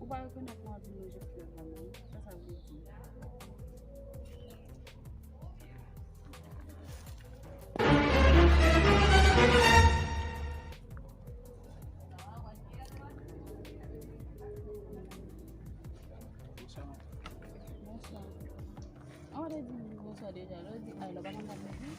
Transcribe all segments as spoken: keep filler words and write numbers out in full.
Ou pa rekonèt mwen anpil nan je flè vrèman. Sa sa vle di? Bonswa. An, w te di m bonswa deja, lè w di ay la, w pa konn sa m di?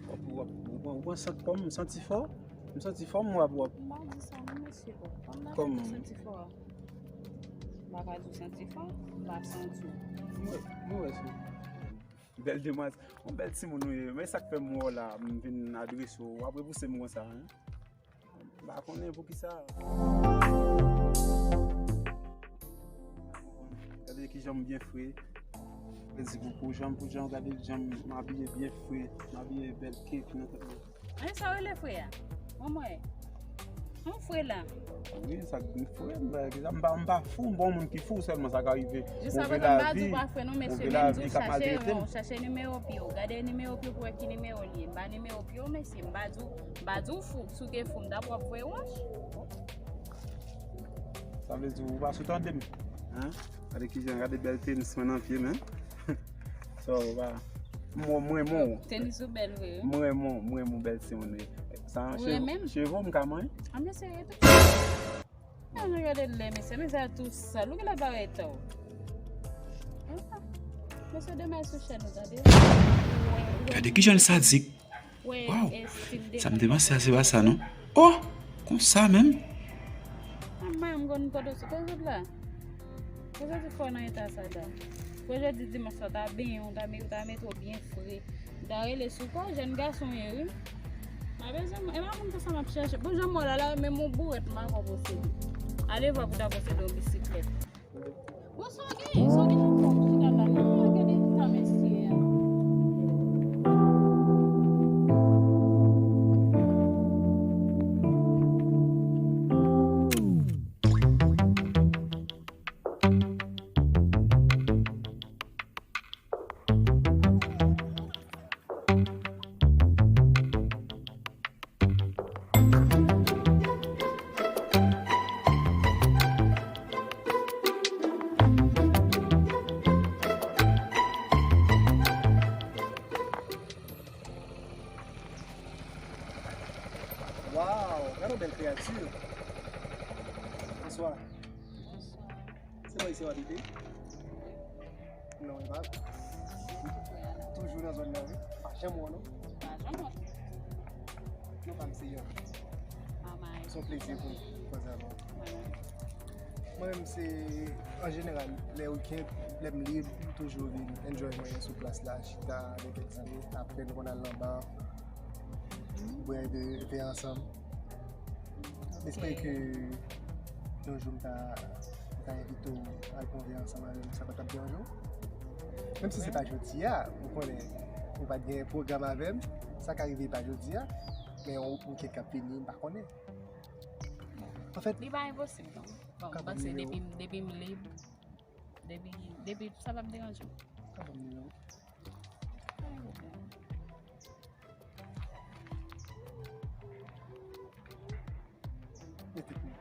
W ap, w ap, w pran, w pran sant pa m, m santi fò. M santi fò, m w ap, w ap. M pa di sa non, mesye, o. Kòman? Kòman? Ou santi fò a? M pa ka di w santi fò, m pa santi w. Mwen, mwen wè se bèl demwazèl, yon bèl timoun ou ye. Men sa k fè m wè w la, m vin adrese w, w ap repouse m konsa, en. M pa konnen poukisa. Gade kijan m byen fre. Mèsi bokou, jan m, pou jan, gade jan m abiye byen fre, m abiye bèl kèk nan tèt mwen. Men sa w rele fre a? Manman, yon fre la. Wi, sa k di fre, m pa, m pa, m pa fou, m pa yon moun ki fou, sèlman sa ka rive. Jis apre sa, m pa di w pa fre non, mesye, men m di w chache, chache nimewo pye w. Gade nimewo pye w pou wè ki nimewo l ye. M pa nimewo pye w, mesye, m pa di w, m pa di w fou. Si w te fou, m t ap wè w voye wòch. Sa vle di ou pa sou tande m. Hein? Gade kijan, gade bèl tenis mwen nan pye m, hein? So, ou pa, mwen, mwen, mwen. Tenis ou bèl vre, wi. Mwen, mwen, mwen, mwen bèl timoun, wi. Sa, ou renmen m? Cheve w m ka manyen? A, mesye, e tou. An, nou gade lè, mesye, mesye a tou sal. Ou genlè pa wè eta w. Mesye, demen sou chèn ou, tande. Gade kijan l sadik. Waw! Sa m te panse a se pa sa non. Oh! Konsa menm? Manman, m konn kote w sot la. Kote w fò nan eta sa la? Pou jodi dimanch la, w ta benyen, w ta, w ta mete w byen fre. M ta rele sou kò, jèn gason w ye, wi. M pa bezwen, e pa moun konsa m ap chèche. Pou jan m wè w la, la, menm yon bourèt m pa ka posede. Ale vwa pou w ta posede yon bisiklèt. Bon, sa w gen, sa w gen nan kò w, chita la. Non, gade eta mesye a. Waw, gade yon bèl kreyati. Bonswa. Se pa isi w abite? Non, e pa. Toujou nan zòn nan, wi. Pa janm wè w, non? Pa janm wè. Non pa m se Yan. Se yon plezi pou m kwaze avè w. Mwen menm se, an jeneral, lè wikenn, lè m lib, m toujou vin enjoy mwen sou plas la, chita, gen kèk zanmi, apre nou konn al nan ba, bwè de ve ansanm. M espere ke yon jou m ta, m ta envite w al pran ve ansanm avè m, sa pa t ap deranje w? Menm si se pa jodi a, ou konnen, ou pa t gen pwogram avè m, sa ka rive pa jodi a, men yon wikenn k ap vini, m pa konnen. Anfèt, li pa enposib non. Bon, m panse depi, depi m lib, depi, depi sa p ap deranje w. Ka ban m nimewo. Mete pou mwen.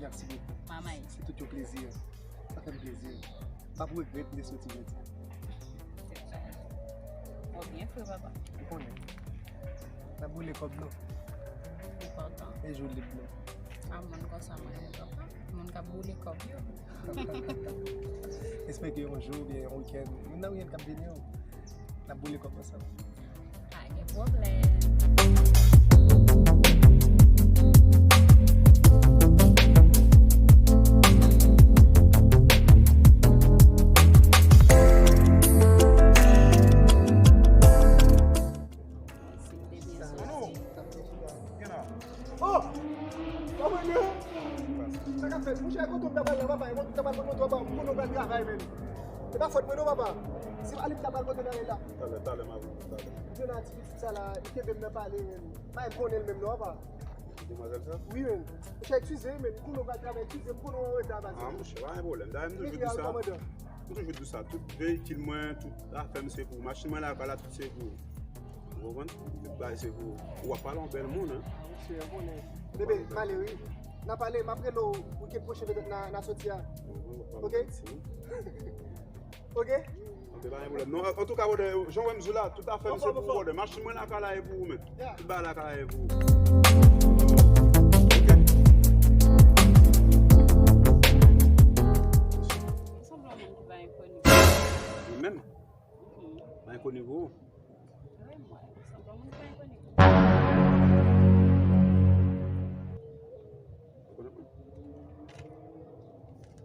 Mèsi bokou. Mamay. Se tout yon plezi. Sa fè m plezi. M p ap regrèt m te soti jodi. Ou byen fre, papa. Ou konnen. N ap boule kòb nou. Enpòtan. E jou lib nou. A, moun konsa mwen renmen, papa. Moun k ap boule kòb yo. Espere ke yon jou oubyen yon wikenn, youn nan wikenn k ap vini yo, n ap boule kòb ansanm. Pa gen pwoblèm. Oh! Sa k ap fèt? Monchè, kote w ta pral la, papa? E kote w ta pral, kote w ta pral, kote w pral travay, menm? E pa fòt mwen non, papa. Se pa li m ta pral kote w ta ye la. Talè, talè, m ap vini, talè. Jona ti pitit sa la, li kenbe m nan pale, menm. Pa m konnen l menm non, papa. Demwazèl sa? Wi, men. Monchè, eskize, men. M konnen w pral travay, eskize, m konnen w an reta, baz. Ah, monchè, pa gen pwoblèm. Dayè, m toujou di sa. M toujou di sa. Tout veyikil mwen, tout afè m se pou ou. Machin mwen lakay la, tout se pou ou. Ou konprann? Tout bagay se pou ou. W ap pale yon bèl moun, hein. Monchè, ou konnen. Bebe, m ale, wi. N a pale, m ap rele w wikenn pwochen, petèt n a, n a soti a. Ok? Ok? Ok, pa gen pwoblèm. Non, antouka, brother, jan w wè m sou la, tout afè m se pou ou, brother. Machin mwen lakay la e pou ou, men. Tout bagay lakay la e pou ou. Ok. Ou sanble yon moun ki pa enkoni. Mwen menm? Mhm. Pa enkoni pou ou? Wi, mwen, ou sanble yon moun ki pa enkoni. Ou konnen mwen?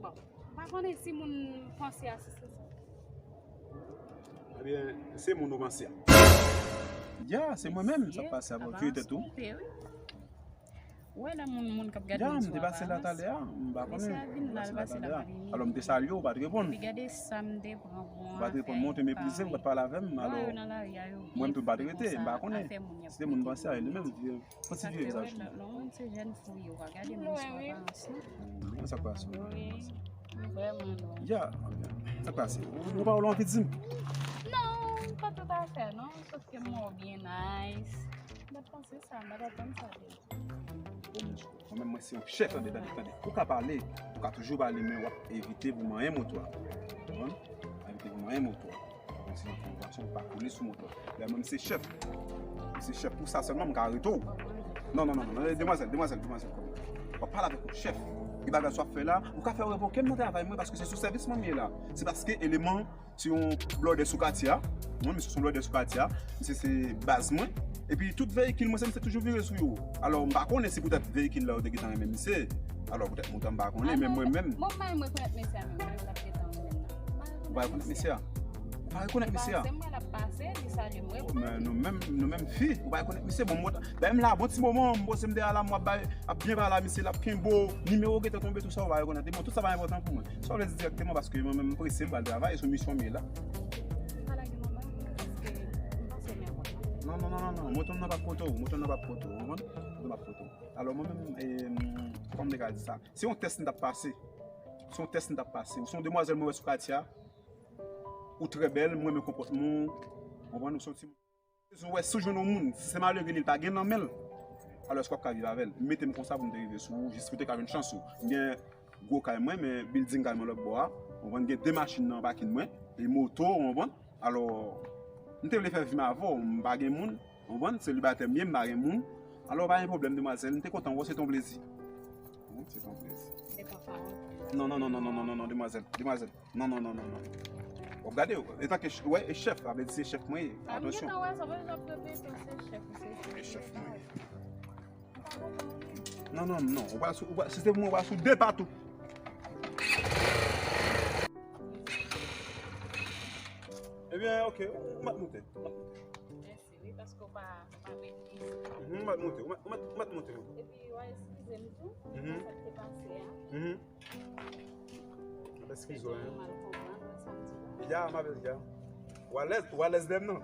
Bon. M pa konnen si moun panse a si se sa. Ebyen, se moun ou panse a. Ya, se mwen menm, sa k pase avè w, ki tèt ou? Ou wè lè moun, moun k ap gade m sou ava. Ya, m te pase la talè a, m pa konnen. Mesye a vin la, l pase la, pa vini. Alò, m te salye w, ou pa t reponn. Epi gade sa m te pran pou yon afè. Ou pa t reponn mwen, ou te meprize m, ou pa t pale avè m. Alò, mwen tou m pa t rete, m pa konnen. Si te moun panse a, e li menm, vye, yon ti vye vizaj tou. Lè w wè lè yon moun se jèn fi w ye, ou pa gade moun sou aparans, non. Mwen sa k pase w? Wi, vrèman non. Ya, sa k pase? Ou, ou pa w anvi di m? Non, pa toutafè, non. Sòf ke m wè w byen nice. M pa t panse sa, m pa t atann sa de ou. Mwen menm, mwen se yon chèf, tande, tande, tande. Ou ka pale, ou ka toujou pale, men w ap evite pou manyen moto a. Konprann? W ap evite pou manyen moto a. Mwen se yon fòmasyon, ou pa kole sou moto a. Lè mwen, m se chèf. M se chèf pou sa sèlman, m ka arete w. Non, non, non, non, non, demwazèl, demwazèl, demwazèl. W ap pale avèk yon chèf. E bagay sa w ap fè la, ou ka fè revoke m nan travay mwen, paske se sou sèvis mwen m ye la. Se paske eleman Se yon blòdè sou katye a. Mwen, misye se yon blòdè sou katye a. Misye se baz mwen. Epi tout veyikil mwen, se misye toujou vire sou yo. Alò, m pa konnen si poutèt veyikil la yo te gentan renmen misye. Alò, poutèt moto a, m pa konnen, men mwen menm. Mwen pa menm rekonèt mesye a menm, kote l ap gentan renmen nan. Ou pa rekonèt mesye a? Ou pa rekonèt mesye a? Se pase m wè l ap pase, li salye m, reponn. Men nou menm, nou menm fi, ou pa rekonèt mesye. Bon, mwen, dayè m la, bon ti moman, m poze m dèyè la, m ap bay, ap byen pale a misye, l ap kenbe w, nimewo gentan tonbe, tou sa, ou pa rekonèt li. Bon, tout sa pa enpòtan pou mwen. Sa w vle di dirèkteman, paske mwen menm m prese, m pral travay, e sou misyon m ye la. Pa lage manman m, paske m panse m enpòtan. Non, non, non, non, non. Moto m nan p ap kote w, moto m nan p ap kote w, ou konprann? Moto m p ap kote w. Alò, mwen menm, e, kòman m te ka di sa? Se yon tès m t ap pase. Se yon tès m t ap pase. Ou se yon demwazèl mwen wè sou katye a. Ou trè bèl, mwen renmen konpòtman w, ou konprann? Ou se yon ti Ou wè, si w jwenn yon moun, si se malere li, li pa gen nan men l, alò èske w ap ka viv avè l? Mete m konsa pou m te rive sou ou, jis pou te ka jwenn chans ou. M gen gwo kay mwen, men building kay mwen lòt bò a. Ou konprann, gen de machin nan pakin mwen, e moto, ou konprann? Alò, m te vle fè vi m avè w, m pa gen moun, ou konprann? Selibatè m ye, m pa gen moun. Alò, pa gen pwoblèm, demwazèl, m te kontan wè w, se te yon plezi. Wi, se te yon plezi. Se pa pawòl. Non, non, non, demwazèl, demwazèl. Non, non, non, non, non. W ap gade, etanke ch-, wè, e chèf, sa vle di se chèf mwen ye. Atansyon. M gentan wè sa, w ap repete, se chèf ou, se chèf. E chèf mwen ye. Non, non, non, ou pa sou, ou pa, si se pou mwen, ou pa sou de pa tou. Ebyen, ok, ou mèt moute, ou mèt moute. Mèsi, wi, paske ou pa, ou pa meprize. Mhm, ou mèt moute, ou mèt, ou mèt, ou mèt moute. Epi, w a eskize m tou, mhm, pou sa k te pase a. Mhm. Eskize w, hein. Ou mal konprann sa m di la. Ya, ma belle, ya. Ou alèz, ou alèz dèyè m nan.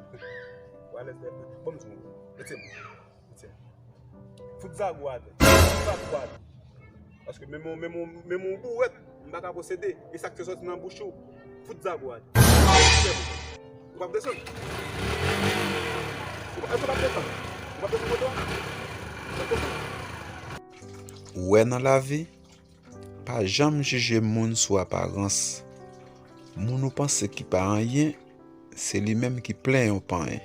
Ou alèz dèyè m nan. Bon, m di w, mete m. Mete m. Fout zago atè. Fout zago atè. Paske menm yon, menm yon, menm yon bourèt, m pa ka posede. E sa k te soti nan bouch ou, fout zago atè. Ou p ap desann. Ou p ap desann. Ou p ap desann moto a? Ou p ap desann. Ou wè nan lavi, pa janm jije moun sou aparans. Moun ou panse ki pa anyen, se li menm ki plen yon panyen.